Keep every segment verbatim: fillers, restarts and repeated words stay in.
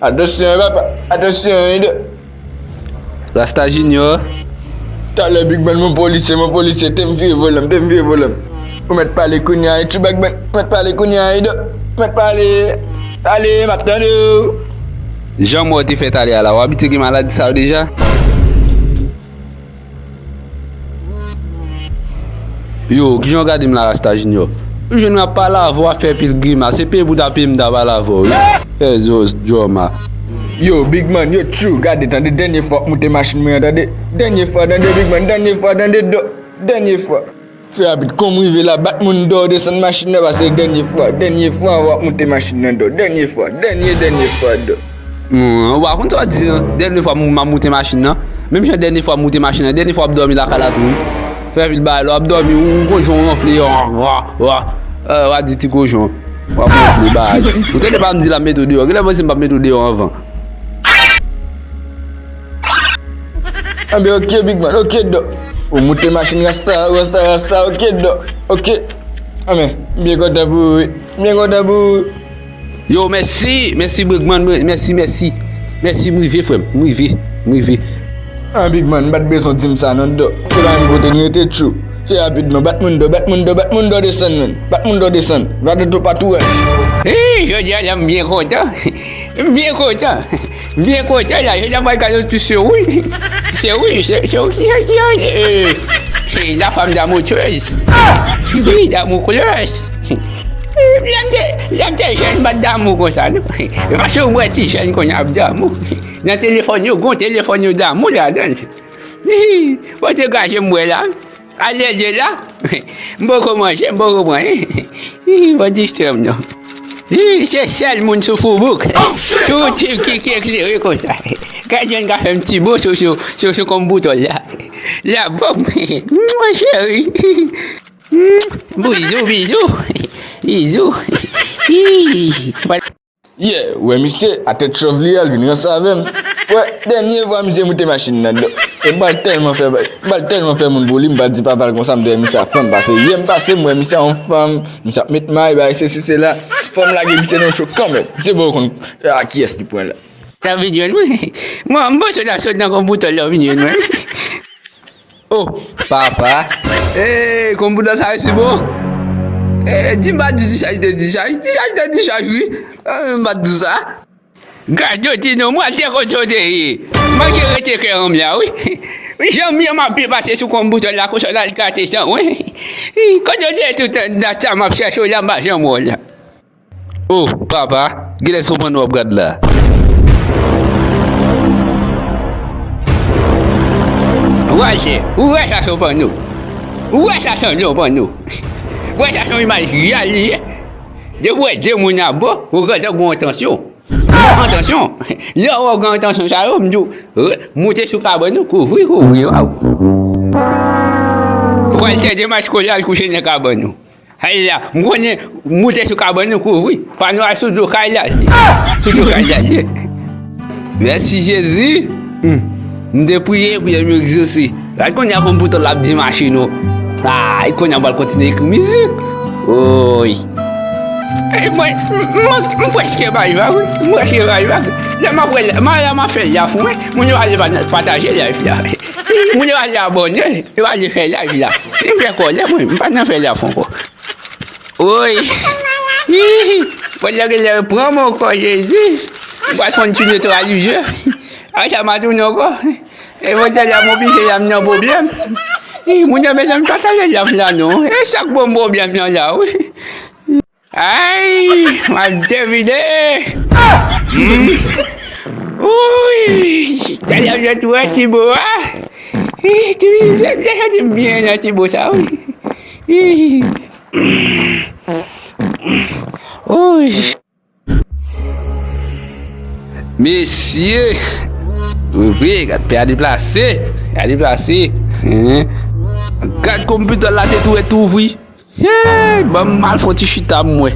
Atansyon, papa. Atansyon, wi, do. Rasta Junior. Talè, Big Man, mon polisye, mon polisye, te m vire volan m, te m vire volan m. Ou mèt pale kounye a, wi, Big Man, ou mèt pale kounye a, wi, do. Ou mèt pale. Pale, m ap tande w. Jan mò te fè talè a la, w abitye gen maladi sa yo deja? Yo, kijan w gade m la, Rasta Junior? M jwenn w ap pale avè w, ap fè pil grimas. Se peye pou w ta peye m ta pale avè w, wi. Fè zo djòma. Yo, Big Man, yo, tchou, gade, tande, dènye fwa w ap moute machin mwen an, tande. Dènye fwa, tande, Big Man, dènye fwa, tande, do, dènye fwa. Se rapid, kon m rive la, bat moun dèyè w desann machin nan, paske dènye fwa, dènye fwa w ap moute machin nan, do, dènye fwa, dènye, dènye fwa, do. Ou pa konn sa w di an. Dènye fwa m ap moute machin nan. Menm jan dènye fwa m moute machin nan, dènye fwa w ap dòmi lakay la tou, wi. Fè pil bagay, lè w ap dòmi, ou, ou kochon w anfle, wa, wa, wa. W a di ti kochon. W ap anfle bagay. Ou tande pa m di l ap mete w deyò. Genlè panse m p ap mete w deyò anvan. Anben, oke, Big Man, oke, do. Ou moute machin rasta, rasta, rasta, oke, do. Oke. Anben, m byen kontan pou ou, wi. M byen kontan pou ou. Yo, mèsi, mèsi, Big Man, mèsi, mèsi. Mèsi, m rive, frè m, m rive, m rive. Ah, Big Man, m pa t bezwen w di m sa, non, do. Se pa menm kote n rete, tchou. Se rapidman, bat moun dèyè, bat moun dèyè, bat moun dèyè desann, menn. Bat moun dèyè desann. Va nan tout patouraj. Hey, jodi a la, m byen kontan. M byen kontan. M byen kontan, la. Jodi a, m pral gade yon ti seri. Seri, se, seri ki, ki, eh, eh, La femme d'amour tueuse. Ah! Oui, d'amour tueuse. Lè m te, lè m te jèn, m pa t damou konsa, non. E paske m wè ti jèn kounye a ap damou. Nan telefòn yo, gon telefòn yo damou ladan l. Bon, degaje m bwè la. Alèz la. M poko manje, m poko pran. Pa distrè m, non. Se sèl moun sou foubouk. Sou tip ki, ki eklere konsa. Gad jan l ka fè m ti bo sou, sou, sou, sou konm boutòl la. La bòm. Mon cheri. Bizou, bizou. Bizou. Ih. Yeah, ou wè misye, a tèt chòv li a, l vin ranse avè m. Wè, dènye fwa misye moute machin nan, do. E m pral tèlman fè, m pral tèlman fè moun pou li, m pral di papa l konsa, m te wè misye a fanm, paske yè m pase, m wè misye a yon fanm, misye ap met may, bay sesi, sela. Fò m lage misye nan cho kanmenm. Misye poko konn, a, kiyès li pran la. Sa vin jwenn mwen. Mwen, m panse w ta sot nan konpitè la, w vin jwenn mwen. Oh, papa. Hey, konpitè sa resi bon. Hey, di m pa di dichaj te dichaj. Dichaj te dichaj, wi. Eh, m pa di sa. Gad yo ti non, mwen te konn sote ye. Mwen ki rete kè anm la, wi. Janm yon m ap pase sou konpitè la, konsa l al gate san, wi. Kote w te tout dat sa m ap chèche w la, m pa janm wè w la. Oh, papa, genlè se yon pòno w ap gad la. Walter, ou wè sa se yon pòno? Ou wè sa sanble yon pòno? Ou wè sa se yon imaj reyèl li ye? Depi w wè de moun ap bo, ou gentan gen yon tansyon. Yon tansyon. Lè w wè w gen yon tansyon sa yo, m di w, moute sou kabann ou, kouvri, kouvri, waw. Walter, demach kote al kouche nan kabann ou. Ay la, m konnen, moute sou kabann ou kouvri. Pano a sou do kay la, li. Sou do kay la, li. Mèsi, Jezi. Hmm. M te priye, priyè m yo egzose. Gad kounye a konpitè la ap byen mache, non. Ay, kounye a m pral kontinye ekri mizik. Oy. Ey, mwen, m, m, m prèske bay vag, wi. M prèske bay vag. Lè m ap wè, lè m ap fè live, wi. Moun yo ale pa-, pataje live la. Moun yo ale abòne. Yo ale fè live la. M fè kòlè, mwen. M pa nan fè live ankò. Woy! Hihi! Bòl la genlè pran mwen ankò, Jezi! Mwen pral kontinye twalize. A sa m a tounen ankò. E bòl la m oblije la m nan pwoblèm. Hi, moun yo bezwen m pa tande live la non. E sa k ban m pwoblèm nan la, wi. Ay! M ap devine! Hmm. Woy! Talè m jwenn wè Tibo a. Hi, Tibo, m te santi m byen nan Tibo sa, wi. Hi. Woy. Mesye! Wi, wi, gad pè a deplase. Pè a deplase. Hen. Gad konpitè la te tou ret ouvri. Hey, ban m al fè yon ti chita m wè.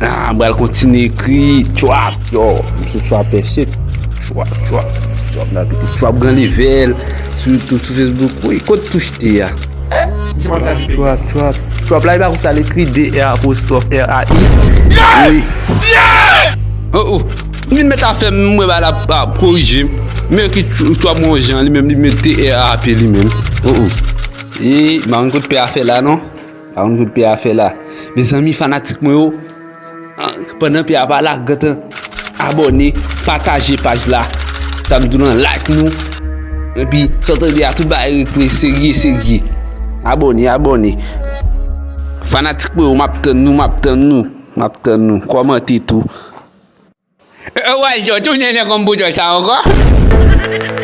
Ah, m pral kontinye ekri. Trap, yo. M se trapè, shit. Trap, trap, trap, nan pito. Trap gran level. Sou YouTube, sou Facebook. Wi, kot touch te a? Trap, trap, trap la, e pa konsa l ekri, D R apostwòf R A I. Wi. Oh, oh. M vin met afè m, m wè bagay la ap korije. Men ki tchwa bon jan li menm li met T R A P li menm. Oh oh. E, m pa konn kot pè a fè la non. M pa konn kot pè a fè la. Mezanmi fanatik mwen yo. Pandan pè a pa la, gentan abòne, pataje paj la. Sa m di w lan, like nou. Epi, sa w tande a, tout bagay regle serye, serye. Abòne, abòne. Fanatik mwen yo, m ap tann nou, m ap tann nou. M ap tann nou. Kòmante tou. E, e, Walter, tounen nan konpitè sa ankò?